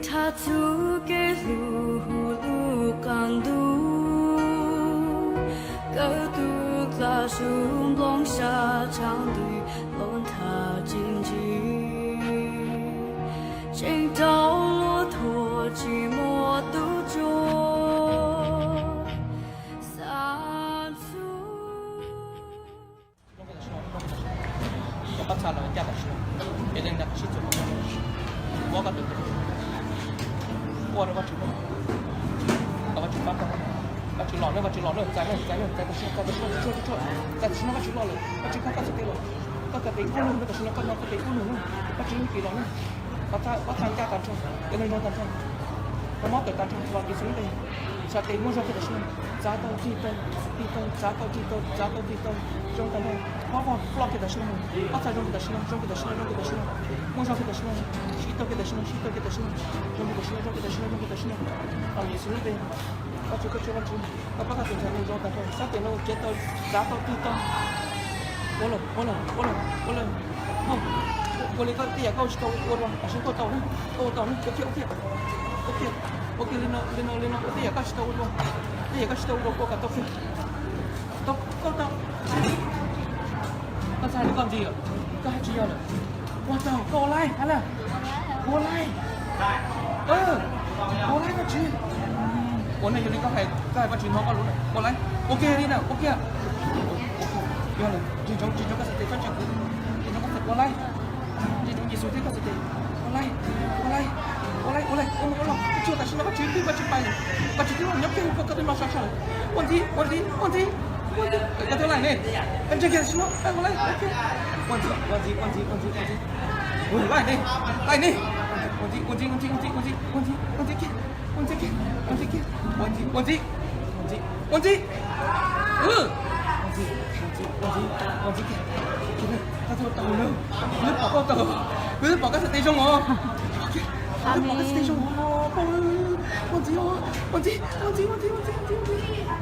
Thaj txug kev hlub lub qab ntuj, kawm tug dlaab zug nplooj sab tshaaj ntws los ntham tsis ntsig, tseem rau luag thuam tsis muaj tub tsuj xav txug. Koj pab txha los ncaj tam sim no, es leej ntawd qhov sib txuas, muab koj tus, ua rau Vajtswv, kom Vajtswv pab koj. Vajtswv los nawb, Vajtswv los nawb, txais nawb, txais nawb, txais tam sim no, txais tam sim no, txais tam sim no, Vajtswv los lawm, Vajtswv pab koj txhais tes los, koj txhais tes kub lug nawb, tam sim no koj hnov koj tes kub lug nawb, Vajtswv ib kis los nawb. Pab txha ncaj tag nrho, cov neeg zoo tag nrho, koj mob tawm tag nrho los Yexus lub npe. Txhais tes muaj zog kiag tam sim no, txav tau tig tau, tig tau, txav tau tig tau, txav tau tig tau, zoo tag nrho. Pab vog ploj kiag tam sim no, pab txha zoo kiag tam sim no, zoo kiag tam sim no, zoo kiag tam sim no, muaj zog kiag tam sim no, sib tau kiag tam sim no, sib tau kiag tam sim no, zoo kiag tam sim no, zoo kiag tam sim no, zoo kiag tam sim no. Los Yexus lub npe. Vajtswv, koj tsuav Vajtswv, koj pab koj tus ntxhais no zoo tag nrho, sab tes no tsev tau, txav tau tig tau. Ua lawm, ua lawm, ua lawm, ua lawm. Ua li koj tej yam koj tsis tau ua dua, tam sim no koj tau na, koj ua tau na, ua kiag, ua kiag, ua kiag, ua kiag li no, li no, li no, ua tej yam koj tsis tau ua dua, tej yam koj tsis tau ua dua ua kom tau kiag. Tau, koj tau. Koj txhais li koj ntxiv, koj hais tsis yog lawm. Ua tau, koj ua laij, hais lawm. Ua laij. Ua laij Vajtswv. Ua no yog li koj hais, koj hais Vajtswv hnov koj lus lawm. Ua laij. Ua kiag li na, ua kiag. Yog lawm, tsis ntsoov, tsis ntsoov koj txhais tes txhob ntsia kuv, tsis ntsoov koj txhais, ua laij. Tsis ntsoov Yexus thiab koj txhais tes. Ua laij, ua laij, ua laij, ua laij, ua mus ua los, ua tsuag tam sim no Vajtswv twb, Vajtswv pais lawm. Vajtswv twb los nyob kiag hauv paus koj twb no sov sov lawm. Ua ntxiv, ua ntxiv, ua ntxiv, ua ntxiv. Koj twb laij ne. Koj ntsia kiag tam sim no, ua laij, ua ntxiv, ua ntxiv, ua ntxiv, ua ntxiv, ua ntxiv. Laij ne, laij ne. Ua ntxiv, ua ntxiv, ua ntxiv, ua ntxiv, ua ntxiv, ua ntxiv kiag, ua ntxiv kiag, ua ntxiv kiag, ua ntxiv, ua ntxiv, ua ntxiv, ua ntxiv. Ua ntxiv, ua ntxiv, ua ntxiv kiag. Koj twb ua tau lawm, kuv twb pom koj tau, kuv twb pom koj txhais tes zoo os. Kuv twb pom koj txhais tes zoo os. Ua ntxiv, ua ntxiv, ua ntxiv, ua ntxiv, ua ntxiv, ua ntxiv, ua ntxiv.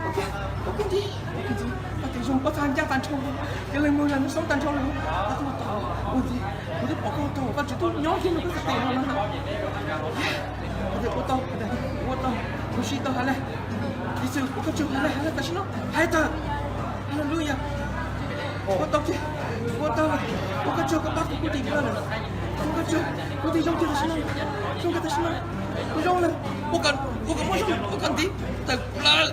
Ua kiag, ua kiag ntxiv, ua kiag ntxiv. Koj tes zoo, koj txhais ncaj tag nrho, cov leej muag no soob tag nrho lawm. Koj twb ua tau, ua ntxiv, kuv twb pom koj tau, Vajtswv twb nyob kiag rau koj txhais tes no na. Ua tau, ua tau, kuv siv tau hais lawm. Yexus, ua koj tsaug hais lawm, hais lawm tam sim no, hais tawm. Haleluya. Ua tau kiag, ua tau, ua koj tsaug, koj pab kuv kuj dim lawm. Ua koj tsaug, kuv dim zoo kiag tam sim no, zoo kiag tam sim no, kuv zoo lawm. Ua kom, ua kom muaj zoo, ua kom ntiv tawm plaws.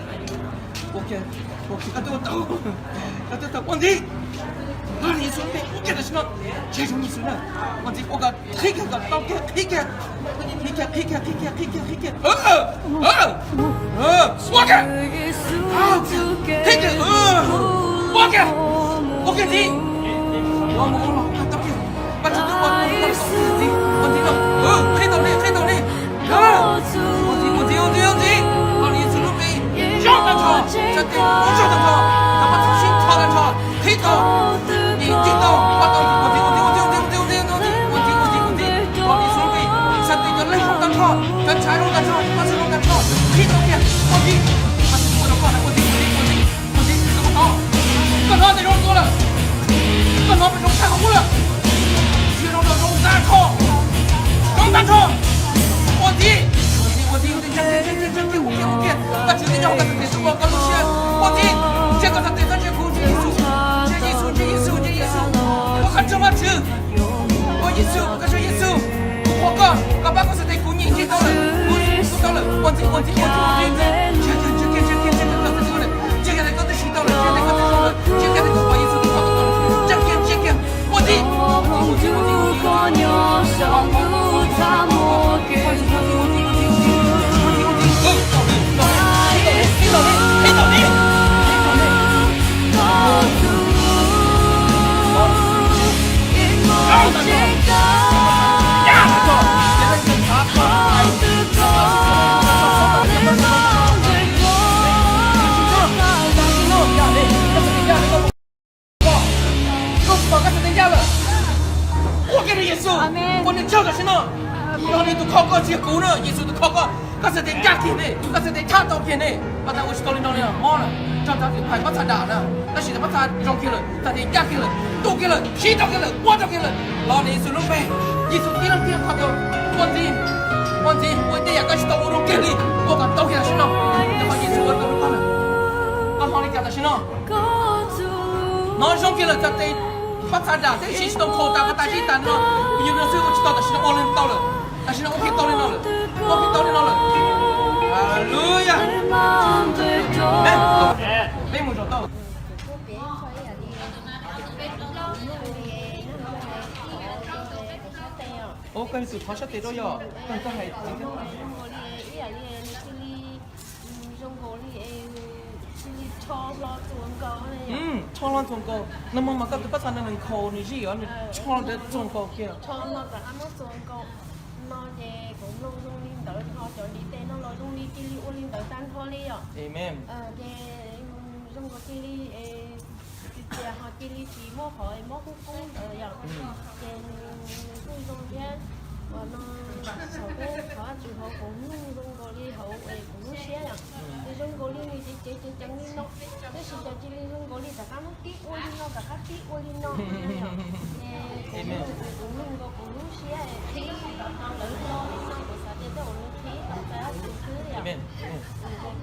Ua kiag, ua kiag, koj twb ua tau, koj twb tau, ua ntxiv. Yexus lub npe ua kiag tam sim no, tsis zoo Yexus na. Ua ntxiv, ua kom qhib kiag, kom tau kiag, qhib kiag, qhib kiag, qhib kiag, qhib kiag, qhib kiag, qhib kiag. Ua kiag, qhib kiag, ua kiag ntxiv. Ua mus ua los tau kiag, Vajtswv twb ua tau ntxiv, ua ntxiv no, qhib tau ne, qhib tau ne. Ua ntxiv, ua ntxiv, ua ntxiv, ua ntxiv. Los Yexus lub npe, zoo tag nrho, txhais tes zoo tag nrho, koj pab txhais sib tho tag nrho, qhib tau, dim ncig tau, ua tau ua ntxiv, ua ntxiv, ua ntxiv, ua ntxiv, ua ntxiv, ua ntxiv, ua ntxiv, ua ntxiv, ua ntxiv. Los Yexus lub npe, txhais tes cov leeg zoo tag nrho, cov ntxhais zoo tag nrho, cov pab txhais zoo tag nrho, qhib tau kiag, ua ntxiv. Pab txhais ua rau koj na, ua ntxiv, ua ntxiv, ua ntxiv, koj hnov, koj hnov tes zoo dua lawm, koj hnov pes zoo tag hauv ub lawm. Tsis zoo lawm, zoo tag nrho, zoo tag nrho. Ua ntxiv, ua ntxiv, ua ntxiv, ua ntxiv, ua ntxiv, ua ntxiv, ua ntxiv. Vajtswv twb nyob hauv koj txhais tes xwb, ua koj lub siab. Ua ntxiv, ntsia koj txhais tes, txhob ntsia kuv, ntsia Yexus, ntsia Yexus, ntsia Yexus, ntsia Yexus. Ua koj tsaug Vajtswv. Ua Yexus, ua koj tsaug Yexus. Kuv qhuas koj, koj pab koj txhais tes, kuv nyeem ncig tau lawm, kuv siv tau lawm. Ua ntxiv, ua ntxiv, ua ntxiv, ua ntxiv, ua ntxiv. Ntsia kiag, ntsia kiag, ntsia kiag, ntsia kiag koj txhais tes ua lawm. Ntsia kiag koj twb siv tau lawm, ntsia kiag koj twb zoo lawm. Ntsia kiag, ntsia kiag. Ua ntxiv, ua ntxiv, ua ntxiv, ua ntxiv, ua ntxiv. Koj tsis pom koj txhais tes ncaj lawm. Ua kiag rau Yexus, ua nws tsaug tam sim no. Yog nws tus kho koj, tsis yog kuv na, Yexus tus kho koj. Koj txhais tes ncaj kiag ne, koj txhais tes tshaj tau kiag ne. Koj tas ua tsis tau li no li os, mob lawm, tso txhais tes pab txhais dam na. Tab sis pab txhais zoo kiag lawm, txhais tes ncaj kiag lawm, tu kiag lawm, siv tau kiag lawm, ua tau kiag lawm. Los ntawm Yexus lub npe, Yexus tib leeg tiag kho tau. Ua ntxiv, Ntxiv, ua tej yam koj tsis tau ua zoo kiag li, ua kom tau kiag tam sim no. Rau qhov Yexus ua tau rau koj lawm. Koj hnov li cas tam sim no? Hnov zoo kiag lawm, txhais tes pob txha dam thiab siv tsis tau nkhaus tas, pob txha zij tas no. Kuv yug no xwb ua tsis tau, tam sim no ua li tau lawm. Tam sim no ua kiag tau li no lawm. Ua kiag tau li no lawm. Haleluya. Peb mus zaum tau. Ua koj yog tus thov sab tes rau yog koj hais zoo nkaus li, ib yam li nws cia li zoo nkaus li, cia li tsho hlo txuas nkaus. Tsho hlo txuas nkaus, nag hmo mas koj tus pob txha no nws nkhaus nws zij os, nws tsho ntawd txuas nkaus kiag. Tsho no rov qab muab txuas nkaus no ces kuv mloog zoo li ntawd ho cov ntiv tes no los zoo li cia li ua li ntawd tag nrho li yom. Ces zoo nkaus cia li, cia ho cia li tsis muaj qhov mob kub kub ntawd yom. Ces nws kuj zoo thiab. Uas no saum peb qhov tsis hauv kuv mloog zoo nkaus li hauv es kuv lub siab yom. Ces zoo nkaus li nws ceev ceev ceev ceev li no, tab sis cas cia li zoo nkaus li rov qab muab tib ua li no, rov qab tib ua li no yom. Ces kuv mloog, kuv mloog nkaus kuv lub siab qhib tau lawv hlo li no, kuv xav tias tej zaum nws qhib tau txais dab tsi xwb yom. Ces kuv kuj